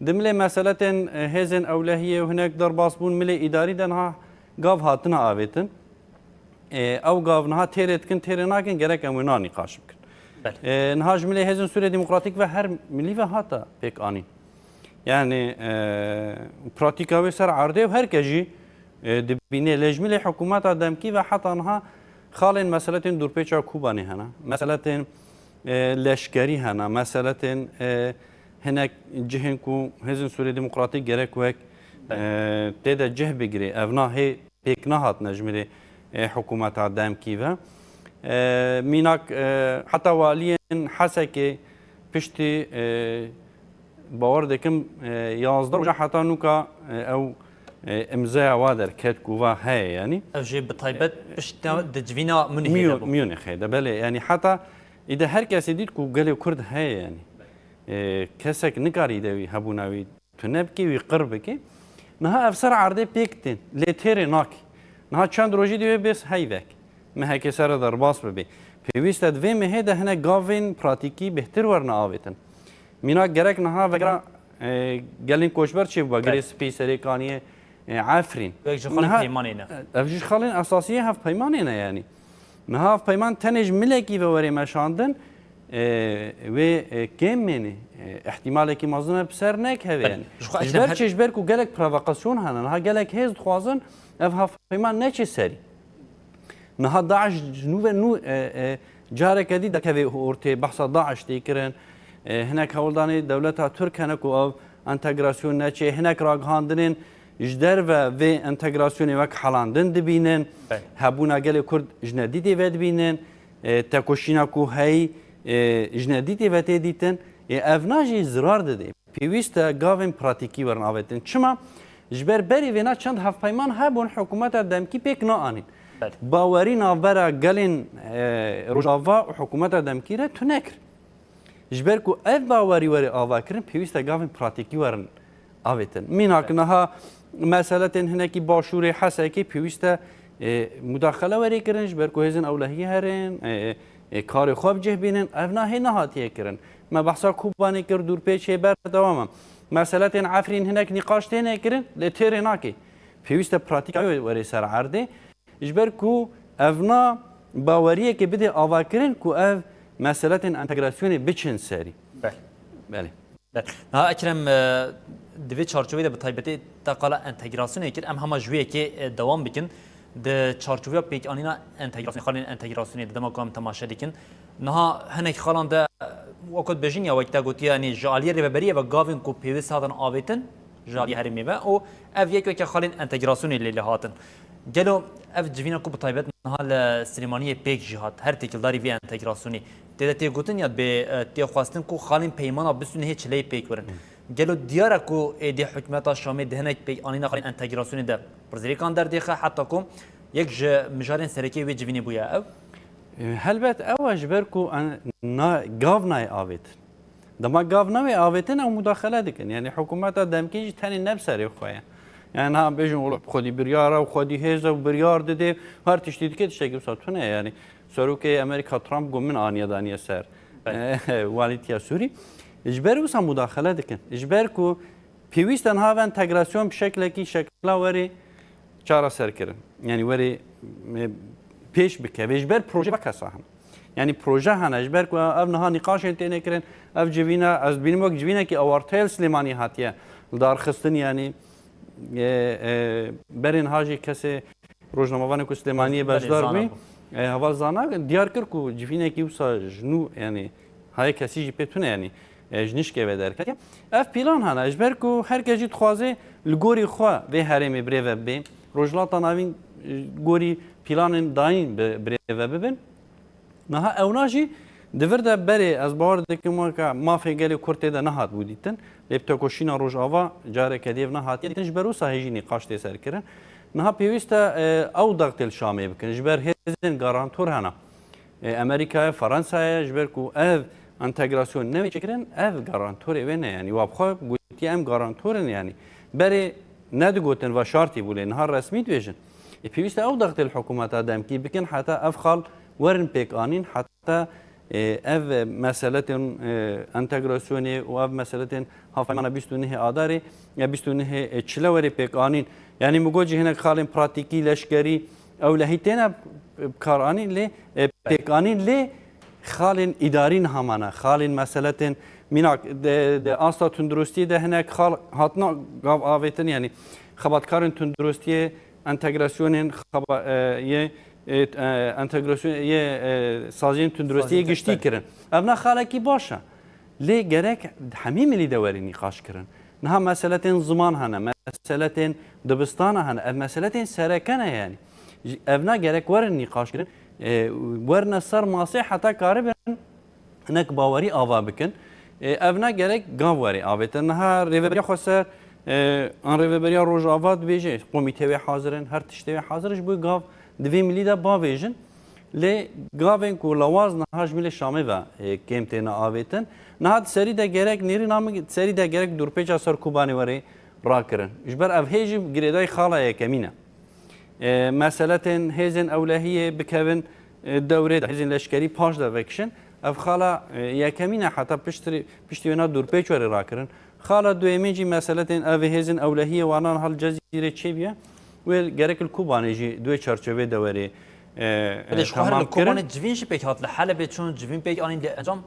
Di milê mesele tên, e, hêzên ewlehiyê û hinek derbas bûn, milê îdarî de niha gav hatine avêtin. E, ew gav niha têrê dikin, têrê nakin, gerek em wê niha nîqaş bikin. Belê. E, niha ji milê Hêzên Sûriyê Demokratîk ve her milî ve hate pêk anîn. Yani, e, pratîka wê ser erdê û her kes jî, e, dibîne. Lê ji milê hikûmeta demkî ve heta niha xalên mesele tên dûrpêça Kobanê hene. Mesele tên, e, leşkerî hene. Mesele tên, e, hinek cihên ku Hêzên Sûriyê Demokratîk gerek wek, Belê. e, tê de cih bigirê. Ev nahê pêk nehatine ji milê, e, hikûmeta demkî ve. E, mînak, e, heta waliyên Hesekê piştî, e, bawer dikim, e, yazdeh roja heta nûka, e, ew, e, imzaya wa derket ku va heye, yanî. Ev jî bi taybet pişta di civîna Munîhê de Miyû-, bû. Miyûnîhê de, belê. Yanî heta îde her kesê dît ku gelê Kurd heye, yanî. E, kesek nikarî de wî hebûna wî tune bike, wî qir bike. Niha ev ser erdê pêk tên, lê têrê nake. Niha çend rojî dî wê bês heyvek. Mehekê sere derbas bibe. Pêwîst e di vê mehê de hinek gavên pratîkî bêhtir werine avêtin. Mînak gerek niha vegera, e, gelên koçber çêbiba, Belê. Girê Spî, Serêkaniyê, e, Efrîn. Wek ji xalên Niha, peymanê ne. Ev ji xalên esasiyê hevpeymanê ne, yanî. Niha hevpeyman tenê ji milekî ve were meşandin, e, wê, e, kêm mêne. E, îhtîmalekî mezin e bi ser nekeve, Belê. yanî. Ji xwe Ji eştem ber her çi? Ji ber ku gelek provokasyon hene. Niha gelek hêz dixwazin ev hevpeyman neçe serî. Niha DAIŞ ji nû ve nû, e, e, careke dî dekeve ortê, behsa DAIŞ tê kirin. E, hinek hewldanê dewleta Tirk hene ku ev entegrasyon neçe, hinek ragihandinên ji derve vê entegrasyonê wek helandin dibînin. Belê. Hebûna gelê Kurd ji nedîtê ve dibînin. E, tekoşîna ku heyî, e, ji nedîtê ve tê dîtin. E, evna jî zirar dide. Pêwîst e gavên pratîkî werin avêtin. Çima? Ji ber berî vêna çend hevpeyman hebûn, hikûmeta demkî pêk neanîn. Belê. Bawerî navbera gelên, e, Rojava û hikûmeta demkî re tune kir. Ji ber ku ev bawerî were avakirin, pêwîst e gavên pratîkî werin avêtin. Mînak Belê. niha mesele tên hinekî başûrê Hesekê pêwîst e, e, mudaxele were kirin, ji ber ku hêzên ewlehiyê herin, e, e, karê xwe bi cih bînin, ev nahê nehatiye kirin. Me behsa Kobanê kir, dûrpêçê berdewam e. Mesele tên Efrîn hinek nîqaş têne kirin, lê têrê nake. Pêwîst e pratîka wê were ser erdê. Ji ber ku ev na baweriyeke bide avakirin ku ev mesele tên entegrasyonê biçin serî. Belê. Belê. Belê. Niha Ekrem, e, di vê çarçoveyê de bi taybetî te qala entegrasyonê kir. Em hema ji wê yekê, e, dewam bikin. Di çarçoveya pêkanîna entegrasyonê, xalên entegrasyonê di dema ku em temaşe dikin. Niha hinek xalan de, e, wekû dibêjin ya wek te gotiye, yanî ji aliyê rêveberiyê ve gavên ku pêwîst hatin avêtin, ji aliyê herêmê ve û ev yek weke xalên entegrasyonê lê lê hatin. Gelo ev civîna ku bi taybet niha li Silêmaniyê pêk jî hat, her têkildarî vê entegrasyonê tê de tê gotin ya dibê, e, tê xwestin ku xalên peymana bîst û nehê çileyê pêk werin. Gelo diyar e ku êdî hikûmeta Şamê di hinek pêkanîna xalên entegrasyonê de pirsgirêkan derdêxe heta ku yek ji mijarên serekî wê civînê bûye ev? E, helbet ew e ji ber ku en-, na-, gav nayê avêtin. Dema gav newê avêtin ew mudaxele dikin. Yanî hikûmeta demkî jî tenê ne bi serê xwe ye. Yani ha bêjin wilo xwedî biryar e û xwedî hêz e û biryar dide, her tiştî dike, tiştekî wisa tune ye. Yani serokê Amerîka Trump got min aniye daniye ser, Belê. Walîtiya Sûrî. Ji ber wisa mudaxele dikin. Ji ber ku pêwîst e niha ev entegrasyon bi şeklekî şekla werê çareserkirin. Yani werê, e, pêş bikeve. Ji ber proje kesa hene. Yani proje hene. Ji ber ku ev niha nîqaşên têne kirin, ev civîna, ez dibînim wek civînekî awarte li Silêmaniyê hatiye darxistin, yani, e, e, berê niha jî kesê rojnamevanê ku Silêmaniyê Belê, beşdar zana bû, bû. E, heval zana, diyar kir ku civînekî wisa ji nû, yani, hayê kesî jî pê tune, yani, e, ji nişkê ve derketiye. Ev plan hene, ji ber ku her kes jî dixwaze li gorî xwe vê herêmê birêve bibe. Rojhilata Navîn, e, gorî planên dayîn bi birêve bibin. Niha ewna jî di vir de berê ez bawer dikim weke mafê gelê Kurd tê de nehat bû dîtin. Lê bi tekoşîna Rojava careke dî ev nehatiye dîtin. Ji ber wisa hê jî nîqaş tê ser kirin. Niha pêwîst e, e, ew dextê li Şamê bikin. Ji ber hêzên garantor hene. E, Amerîkayê, Fransayê, ji ber ku ev entegrasyon newê çêkirin, ev garantorê wê ne, yanî wa bi xwe gotiye em garantor in, yanî berê nedigotin veşartî bû, lê niha resmî dibêjin. E, pêwîst e ew dextê li hikûmeta demkî bikin, heta ev xal werin pêk anîn, heta, e, ev meseletên, e, entegrasyonê û ev meseletên hevpeymana bîst û nehê Adarê ya bîst û nehê, e, Çile werê pêk anîn. Yanî min got jî hinek xalên pratîkî, leşkerî, ewlehî têne bi kar anîn lê, e, pêk anîn lê xalên îdarî niha mane. Xalên meseletên mînak de, de asta tunduristiyê de hinek xal hatina gav avêtin, yanî xebatkarên tunduristiyê entegrasyonên xeba-, e, yê, e, e, entegrasyon yê, e, saziyên tunduristiyê Saziyên giştî te-, kirin. Ev ne xalekî baş e. Lê gerek hemî milî de werê nîqaş kirin. Niha meseletên ziman hene, meseletên dibistana hene, ev meseletên sereke ne yani. Ji-, evna gerek werin nîqaş kirin. E, werine ser masê heta karibin hinek bawerî ava bikin. E, evna gerek gav werê avêtin. Niha Rêveberiya Xweser, e, an Rêveberiya Rojava dibêje, komîtê wê hazir in, her tiştê wê hazir in, ji bo gav di vê milî de bavêjin. Lê gavên ku lawaz niha ji milê Şamê ve, e, kêm têne avêtin. Niha di serî de gerek nêrîna min, di serî de gerek dûrpêça ser Kobanê were rakirin. Ji ber ev hê jî girêdayî xala yekemîn e. E, meseletên hêzên ewlehiyê bikevin, e, dewrê de, hêzên leşkerî paş de vekişin. Ev xala, e, yekemîn e heta piştrî-, piştî wêna dûrpêç were rakirin. Xala duyemîn jî meseletên ev hêzên ewlehiyê wana niha li Cezîrê çêbûye. Wê gerek li Kobanê jî di wê çarçovê de were, e, Belê, e, ji xwe her li temam kirin. Kobanê civîn jî pêk hat, li Helebê çûn civîn pêk anîn, lê encam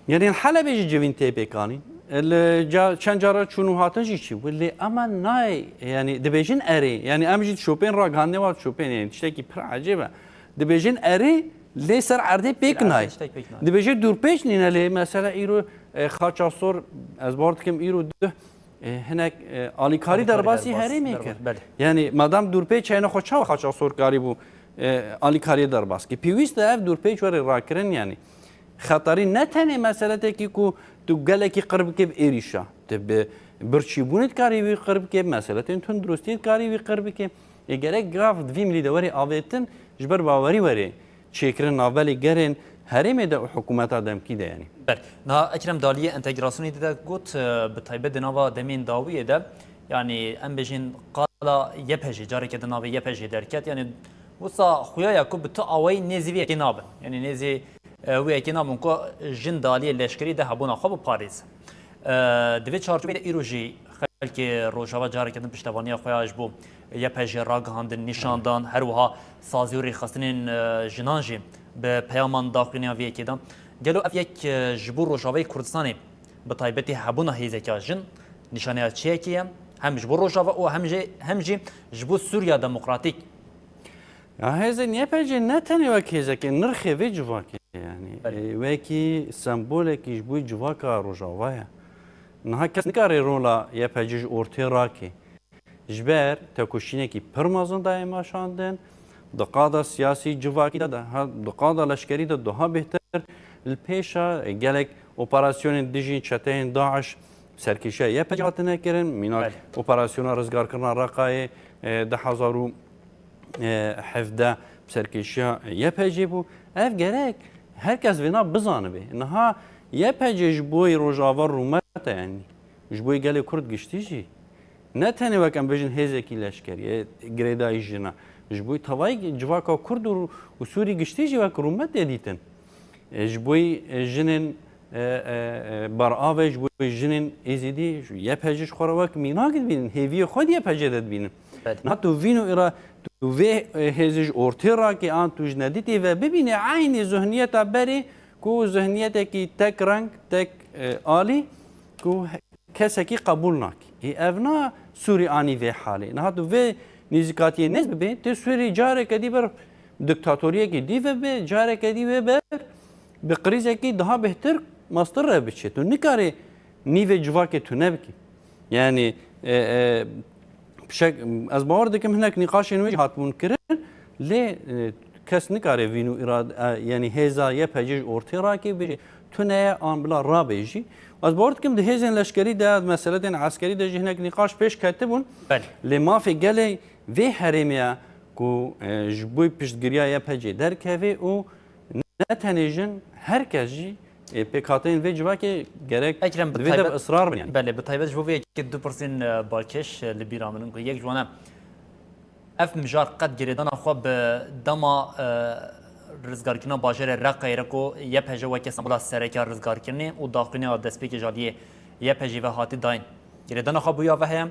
Yanî li Helebê jî civîn tê pêk anîn. Li ca-, çend cara çûn û hatin jî çi bû. Lê ema nayê, yanî dibêjin erê. Yanî em jî şopên ragihandinê wa şopên, yanî tiştekî pir ecêb e. Dibêjin erê, lê ser erdê pêk Erê nayê. Tiştek pêk nayê. Dibêje dûrpêç nîne lê mesela îro, e, Xaçasor, ez bawer dikim îro duh, e, hinek, e, alîkarî Alîkarî derbasî derbas, herêmê derbas, kir. Belê. Yanî madam dûrpêç hene xwe çawa Xaçasor karîbû, e, alîkariyê derbas kir. Pêwîst e ev dûrpêç were rakirin yanî. Xeterî ne tenê meseletekî ku tu gelekî qir bike bi êrîşa. Tu bi birçîbûnê dikarî wî qir bike, meseletên tunduristiyê dikarî wî qir bike. Ê gerek gav di vî milî de were avêtin, ji ber bawerî were çêkirin navbelê gerên herêmê de û hikûmeta demkî de, yanî. Ber. Niha Ekrem Daliyê entegrasyonê de got, e, bi taybet di nava demên dawiyê de, yanî em bêjin qala Y P G, careke di navê Y P G derket, yanî wisa xuya ya ku bi tu awayî nêzî vê yekê nabin. Yanî nêzî, e, wê yekê nabin ku jin di aliyê leşkerî de hebûna xwe biparêze. E, di vê çarçoveyê de îro jî xelkê Rojava careke din piştevaniya xwe ya ji bo Y P G ragihandin, nîşan dan, her wiha sazî û rêxistinên, e, jinan jî bi peyaman daxuyaniya vê yekê de. Gelo ev yek, e, ji bo Rojavayê Kurdistanê bi taybetî hebûna hêzeke ya jin nîşaneya çi yekê ye? Hem ji bo Rojava û hem jî, hem jî ji bo Sûriya Demokratîk. Ya hêzên Y P G ne tenê wek hêzekê, nirxê vê civakê, yanî, Belê. E, wekî sembolekî ji bo civaka Rojava ye. Niha kes nikare rola Y P G ji ortê rake. Ji ber tekoşînekî pir mezin dayê meşandin, di qada siyasî civakî de, de, ha, di qada leşkerî de daha bêhtir li pêşa gelek operasyonên dijî çeteyên DAIŞ serkêşiya Y P G hatine kirin, mînak Belê. operasyona rizgarkirina Reqayê, e, du hezar û hevdeh bi serkêşiya Y P G bû. Ev gerek her kes vêna bizanibe. Niha Y P G ji bo Rojava rûmet e, yanî ji bo gelê Kurd giştî jî. Ne tenê wek em bêjin hêzekî leşkerî, yê girêdayî jina. Ji bo tevayî civaka Kurd û, û Sûrî giştî jî wek rûmet tê dîtin. E, ji bo, e, jinên, e, e, e, Beravê, ji bo jinên Êzîdî, ji Y P G ji xwe re wek mînak dibînin, hêviyê xwe di Y P G de dibînin. Belê. Niha tu vîn û îra-, tu vê, e, hêzê ji ortê rakê an tu ji nedîtê ve bibînê eynî zihniyeta berê, ku zihniyetekî tek reng, tek, e, alî, ku he-, kesekî qebûl nake. Ê, ev na Sûrî anî vê halê. Niha tu vê nêzîkatiyê nêz bibê, tê Sûrî careke dî ber diktatoriyekî dî ve bê, careke dî vê ber bi krîzekî daha bêhtir mastir re biçe. Tu nikarê nîvê civakê tune bikî. Yanî, e, e, pişek-, ez bawer dikim hinek nîqaşên wê jî hatibûn kirin, lê, e, kes nikare vîn û îrad-, e, yanî hêza Y P G ji ortê rake bêje, tune ye an bila rabêjî. Ez bawer dikim di hêzên leşkerî de, di meseletên eskerî de jî hinek nîqaş pêş ketibûn. Belê. Lê mafê gelê vê herêmê ye ku, e, ji bo piştgiriya Y P G derkeve û ne tenê jin, her kes jî, e, pêkhateyên vê civakê gerek Ekrem, bi divê de taybet, bi israr bin, yanî. Belê, bi taybet ji bo vê yekê du pirsên, e, balkêş, e, li bîra min in ku yek ji wan e, ev mijar qet girêdana xwe bi dema, e, rizgarkirina bajarê Reqayê re ku Y P G weke sembola sereke ya rizgarkirinê û daxuyanî ya destpêkê ji aliyê Y P G ve hatî dayîn. Girêdana xwe bûya ve heye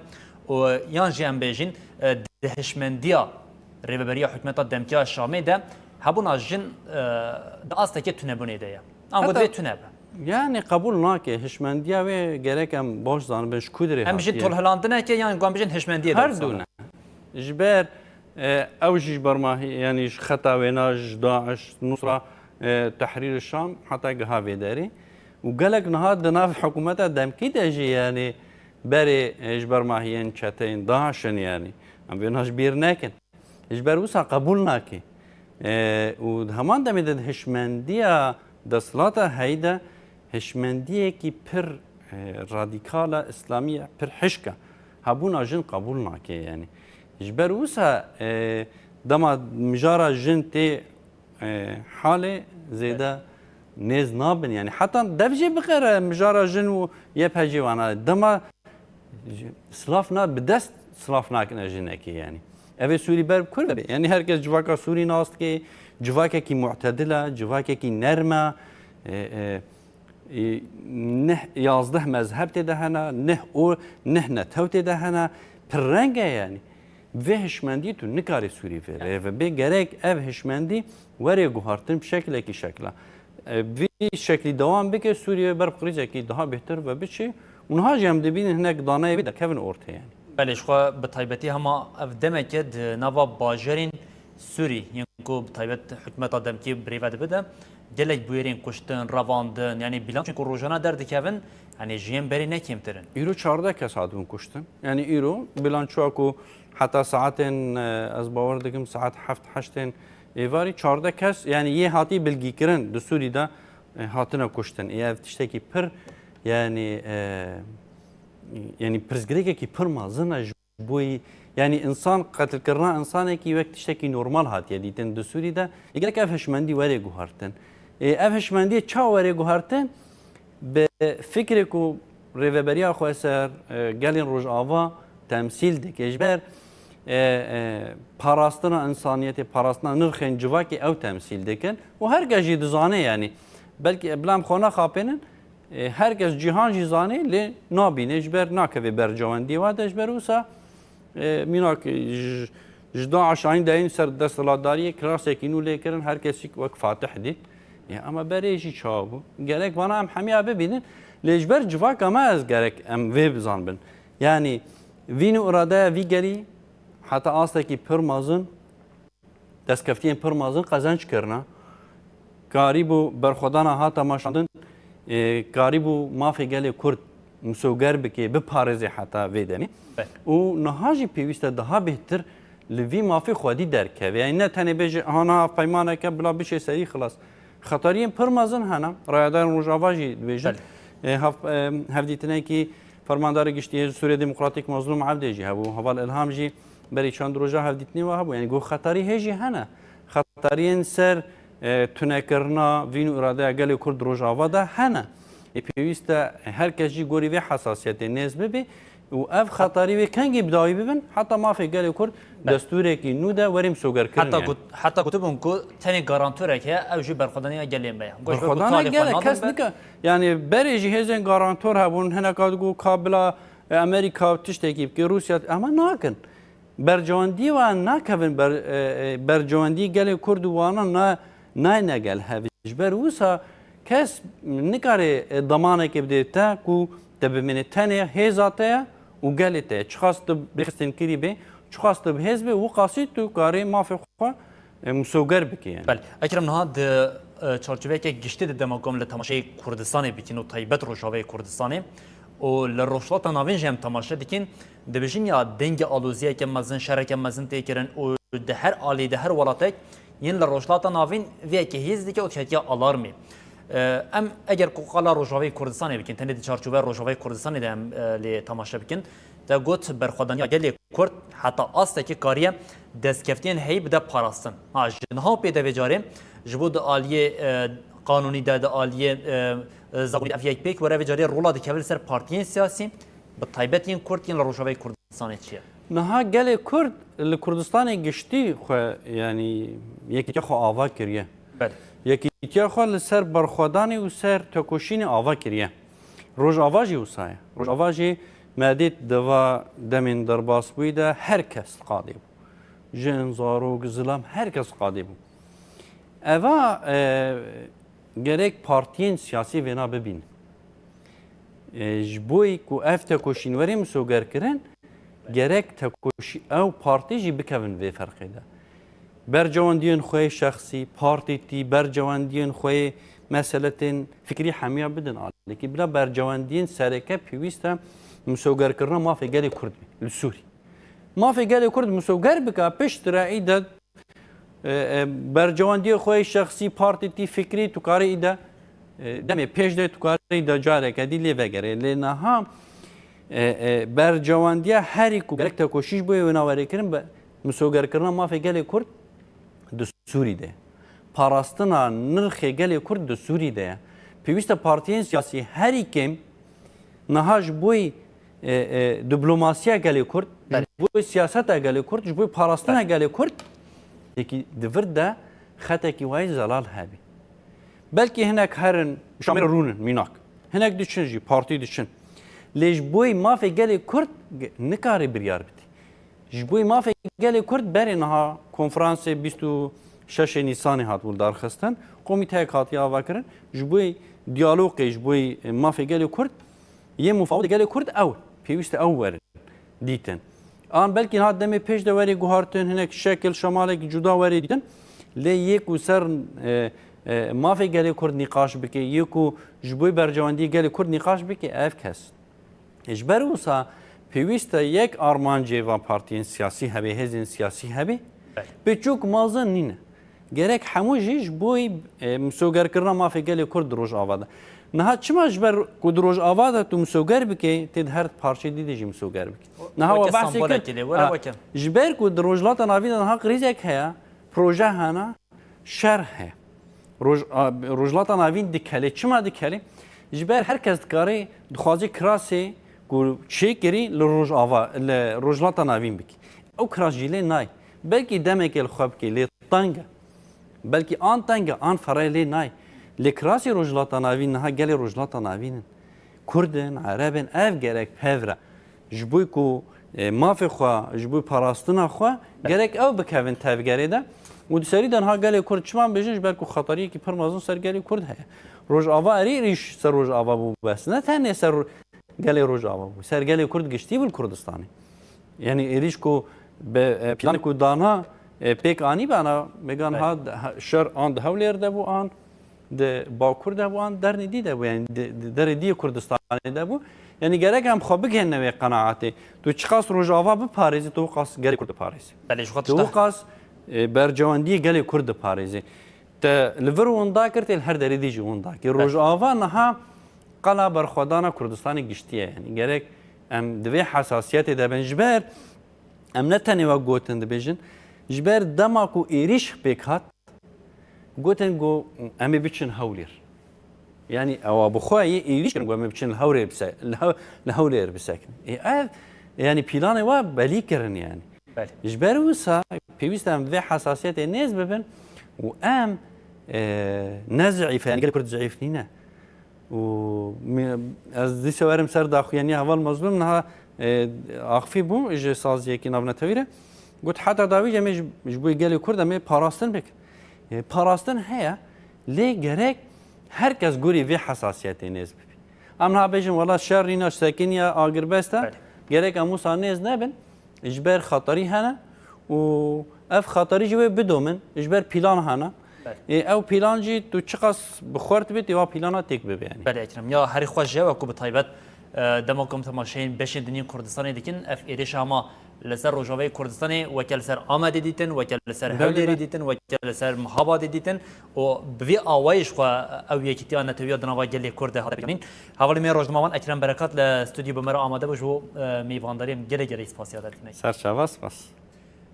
û yan jî em bêjin, e, di hişmendiya rêveberiya hikûmeta demkî ya Şamê de hebûna jin, e, di astekê tunebûnê de ye. Ango Heta divê tune be. Yani qebûl nake, hişmendiya wê gerek em baş zanibin ji ku derê Em jin hatiye. Tolhilandineke yan ku em bijin hişmendiyê de Her dû ne. Ji ber, e, ew jî ji ber ma hî-, yani ji xeta wêna ji DAIŞ, Nusra, e, Tehrîr Şam heta giha vê derê. Û gelek niha di nav hikûmeta demkî de jî yani berê, e, ji ber ma hiyên çeteyên DAIŞ in yani. Em vêna ji bîr nekin. Ji ber wisa qebûl nake. E, û di heman demê de di hişmendiya desthilata heyî de hişmendiyekî pir, e, radîkal e, îslamî ye, pir hişk e. Hebûna jin qebûl nake yani. Ji ber wisa, e, dema mijara jin tê, e, halê zêde nêz nabin yani. Heta dev jê biqere mijara jin û Y P G wana. Dema Silav na, bi dest silav nakine jinekê yani. Ev ê Sûrî ber bi kur ve be. Yani her kes civaka Sûrî nas dike, civakekî mu'tedil e, civakekî nerm e, e, e, e, neh yazdeh mezheb tê de hene, neh o, neh netew tê de hene, pir reng e yani. Vê hişmendî tu nikarî Sûrî vê rê ve bê. Gerek ev hişmendî were guhartin bi şekilekî şekla. E, vî şeklî dewam bike, Sûriye ber bi krîzekî daha bêhtir ve biçe. Û niha jî em dibînin hinek daneyê wê derkevin ortê yani. Belê, ji xwe bi taybetî hema ev demeke di nava bajarên Sûrî, yên ku bi taybet hikûmeta demkî birêve dibe de, gelek bûyerên kuştin, revandin, yani bîlançên ku rojane derdikevin, yani ji yên berê ne kêmtir in. Îro çardeh kes hatibûn kuştin. Yani îro bîlançoya ku heta saetên, e, ez bawer dikim saet heft heştên êvarî çardeh kes, yani yê hatî bilgîkirin di Sûrî de, e, hatine kuştin. Ê ev tiştekî pir, yani, e, yani pirsgirêkekî pir mezin e ji bo, yani insan, qetilkirina insanekî wek tiştekî normal hatiye dîtin di Sûrî de. Ê gerek ev hişmendî were guhartin. Ê ev hişmendî ça were guhartin? Bi fikrê ku rêveberiya xweser, e, gelên Rojava temsîl dike. Ji ber, e, e, parastina însaniyetê, parastina nirxên civakê ew temsîl dikin. Û her kes jî dizane, yani, belkî bila em xwe nexapênin, e, her kes cîhan jî zanê, lê nabîne, ji ber nakeve ber cewendiyê wa de, ji ber wisa, e, mînak, e, ji, ji DAIŞ anî dayîn ser desthilatdariyê, kirasekî nû lê kirin, her kesî wek fatih dît. Ya, ama berê jî çawa bû? Gerek vana em hemiya bibînin. Lê ji ber civaka me ez gerek em vê bizanbin. Yani, vîn û iradeya vî gelî heta astekî pir mezin, destkeftiyên pir mezin qezenc kirine. Karîbû berxwedana hate meşandin, e, karîbû mafê gelê Kurd misoger bike, biparêze heta vê demê. Be. Û niha jî pêwîst e daha bêhtir li vî mafê xwedî derkeve. Yani ne tenê bêje, "Aha niha hevpeymaneke bila biçe serî xilas." Xetariyên pir mezin hene. Rayedarên Rojava jî dibêjin. Belê. E, hev-, e, hevdîtinekî Fermandarê Giştî yê Sûriye Demokratîk Mazlûm Evdê jî hebû. Heval Ilham jî berî çend roja hevdîtinê we hebû. Yani got xetarî hê jî hene. Xetariyên ser, e, tunekirina vîn û îradeya gelê Kurd Rojava de hene. pêwîst e her kes jî gorî vê hesasiyetê nêz bibe û ev xetarî wê kengî bi dawî bibin, heta mafê gelê Kurd destûrekî nû de werê misogerkirin. Heta got-, heta gotibûn ku tenê garantorek heye, ew jî berxwedaniya gelê me ye. Goş be ku Berxwedana talê xwe gelê nadin kes be. Nika, yani berê jî hêzên garantor hebûn, hineka digot ka bila, e, Amerîka tiştekî bike, Rûsya, ama nakin. Bercewendiyê wan nakevin ber, e, e, bercewendiyê gelê Kurd û wana na, nayne gel hev. Ji ber wisa kes nikare, e, demanekê bidê te ku te bimîne tenê hêza te ye û gelê te ye. Çiqas tu rêxistinkirî bê, çiqas tu bi hêz bê, wiqasî tu karê mafê xwe, e, misoger bikê yani. Belê. Ekrem, niha di, e, çarçoveyeke giştî de dema ku em li temaşeyê Kurdistanê bikin û taybet Rojavayê Kurdistanê û li Rojhilata Navîn jî em temaşe dikin, dibêjin ya dengê aloziyeke mezin, şereke mezin tê kirin û di her alî, di her welatek yên li Rojhilata Navîn vê yekê hêz dike û diketiye alarmê. E, em eger ku qala Rojavayê Kurdistanê bikin, tenê di çarçoveya Rojavayê Kurdistanê de em, e, lê temaşe bikin, te got berxwedaniya gelê Kurd heta astekî kariye destkeftiyên heyî bide parastin. Ha, ji niha û pê de vê carê ji bo di aliyê, e, qanûnî de, di aliyê, e, e, zagonî de ev yek pêk were, vê carê rola dikeve li ser partiyên siyasî, bi taybet yên Kurd yên li Rojavayê Kurdistanê çi ye? Niha gelê Kurd li Kurdistanê giştî xwe, yanî yekîtiya xwe ava kiriye. Belê. Yekîtiya xwe li ser berxwedanê û ser tekoşînê ava kiriye. Rojava jî wisa ye. Rojava jî me dît di va demên derbasbûyî de her kes qadê bû. Jin, zarok, zilam, her kes qadê bû. Eva, e, gerek partiyên siyasî vêna bibînin. E, ji bo ku ev tekoşîn were misogerkirin, gerek tekoşî ew partî jî bikevin vê ferqê de. Bercewendiyên xwe yê şexsî, partîtî, bercewendiyên xwe yê meseletên fikrî hemiya bidin alîkî. Bila bercewendiyên sereke pêwîst e misogerkirina mafê gelê Kurd be li Sûrî. Mafê gelê Kurd misoger bike, piştre î de, e, e, bercewendiyê xwe yê şexsî, partîtî, fikrî tu karî î de, e, demê pêş de tu karî î de careke dî lê vegerê. Lê niha, e, e, bercewendiya herî ku gerek tekoşî ji bo yê wêna were kirin, be, misogerkirina mafê gelê Kurd di Sûrî de ye. Parastina nirxê gelê Kurd di Sûrî de ye. Pêwîst e partiyên siyasî herî kêm niha ji bo, e, e, diplomasiya gelê Kurd, ji Belê. bo siyaseta gelê Kurd, ji bo parastina Belê. gelê Kurd, yekî di vir de xetekî wayî zelal hebî. Belkî hinek herin, şamêre rûnin, mînak. Hinek diçin jî, partî diçin. Lê ji bo mafê gelê Kurd ge-, nikare biryar bidî. Ji bo mafê gelê Kurd berê niha konferansê bîst û şeş Nîsanê hat wil darxistin. Komîteyek hatiye avakirin. Ji bo diyalogê, ji bo mafê gelê Kurd, yê mufawidê gelê Kurd ew. Pêwîst e ew werin dîtin. An belkî niha demê pêş de werê guhartin, hinek şekil, şemalek cuda werê dîtin. Lê yê ku ser, e, e, mafê gelê Kurd nîqaş bike, yê ku ji bo bercewendiyê gelê Kurd nîqaş bike, ev kes. Ji ber wisa pêwîst e yek armancê van partiyên siyasî hebe, hêzên siyasî hebe. Belê. Piçûk mezin nîne. Gerek hemû jî ji bo, e, misogerkirina mafê gelê Kurd di Rojava de. Niha çima ji ber ku di Rojava de tu misoger bike, tê di her parçeyê dî de jî misoger bike? Niha we weke bahsê kir, sembolekê lê were ha, weke. Ji ber ku di Rojhilata Navîn de niha krîzek heye, proje hene, şer heye. Roj-, a, Rojhilata Navîn dikelê. Çima dikelê? Ji ber her kes dikarê dixwazê kirasê ku çêkirî li Rojava, li Rojhilata Navîn bikî. Ew kiras jî lê nayê. Belkî demekê li xwe bikê, lê teng e. Belkî an teng e, an ferê lê nayê. Lê kirasê Rojhilata Navîn niha gelê Rojhilata Navîn in. Kurd in, Ereb in, ev gerek pev re. Ji bo ku, e, mafê xwe, ji bo parastina xwe, gerek ew bikevin tevgerê de. Û di serî de niha gelê Kurd çima bêjin, ji ber ku xetariyekî pir mezin ser gelê Kurd heye. Rojava erê êrîş ser Rojava bû bes. Ne tenê ser ro-, gelê Rojava bû. Ser gelê Kurd giştî bû li Kurdistanê. Yanî êrîş ku bi, e, planê ku dana, e, pêk anî be, ana, bêgan ha, ha, şer an di Hewlêr de bû an, di Bakur de bû an, dernê dî de bû, yani di, di derê dî Kurdistanê de bû. Yani gerek em xwe bigihîne wê qenaetê. Tu çiqas Rojava biparêzî, tu wiqas gelê Kurd diparêzî. Belê, ji xwe Tu tişta. wiqas, e, bercewendiyê gelê Kurd diparêzî. Te li vir winda kir, tê li her derê dî jî winda kir. Belê. Rojava niha qala berxwedana Kurdistanê giştî ye. Yani gerek em di vê hesasiyetê de bin. Ji ber em ne tenê wek gotin dibêjin, ji ber dema ku êrîş pêk hat, gotin ku em ê biçin Hewlêr. Yanî ewa bi xwe yê êrîş kirin ku em ê biçin li Hewrê bise-, li Hew-, li Hewlêr bisekin. Ê ev, yanî planê wa belî kirin yanî. Belê. Ji ber wisa pêwîst e em vê hesasiyetê nêz bibin û em, e, ne zîîf, yanî gelê Kurd zîîf nîne. Û mi-, ez dîsa werim ser daxuyaniya Heval Mazlûm niha, e, axifî bû ji saziyekî navnetewî re. Got heta dawî em ê ji, ji bo gelê Kurd em ê parastin bikin. E, parastin heye, lê gerek her kes gorî vê hesasiyetê nêz bibî. Em niha bêjin wela şer nîne, sekiniya agirbest e, Belê. gerek em wisa nêz nebin, ji ber xeterî hene û ev xeterî jî wê bidomin, ji ber pîlan hene. Belê. Ê, ew pîlan jî tu çiqas bi xurt bî, tu wa pîlana têk bibe yanî. Belê Ekrem, ya herî xweş jî ew e ku bi taybet, e, dema ku em temaşeyên beşên din yên Kurdistanê dikin, ev êrîşa hema li ser Rojavayê Kurdistanê weke li ser Amedê dîtin, weke li ser Belê, Hewlêrê belê. dîtin, weke li ser Mihabadê dîtin û bi vî awayî ji xwe ew yekîtiya netewiya di nava gelê Kurd de hate pêkanîn. Hevalê me rojnamevan Ekrem Berekat li stûdyo bi me re amade bû, ji bo, e, mêvandariyê em gelek gelek spasiya te dikin. Serçava spas.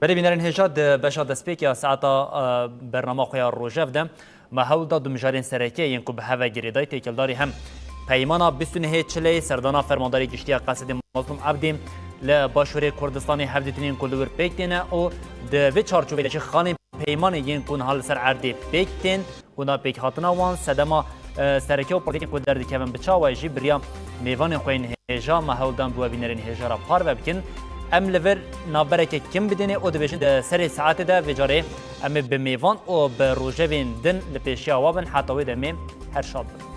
Belê bînerên hêja, di beşa destpêkê ya saeta, e, bernama xwe ya rojev de me hewl da du mijarên sereke yên ku bi hev ve girêdayî têkildarî hem peymana bîst û nehê Çileyê serdana Fermandarê Giştî ya Qesedê Mazlûm Ebdî li Başûrê Kurdistanê hevdîtinên ku li wir pêk têne û di vê çarçoveyê de jî xalên peymanê yên ku niha li ser erdê pêk tên û na pêkhatina wan sedema, e, sereke û polîtîk ku derdikevin bi çawa jî bi riya mêvanên xwe yên hêja me hewl dan bi we bînerên hêja re parve bikin. Em li vir navbereke kin bidênê û dibêjin di serê saetê de vê carê em ê bi mêvan û bi rojevên din li pêşiya we bin heta wê demê her şad bin.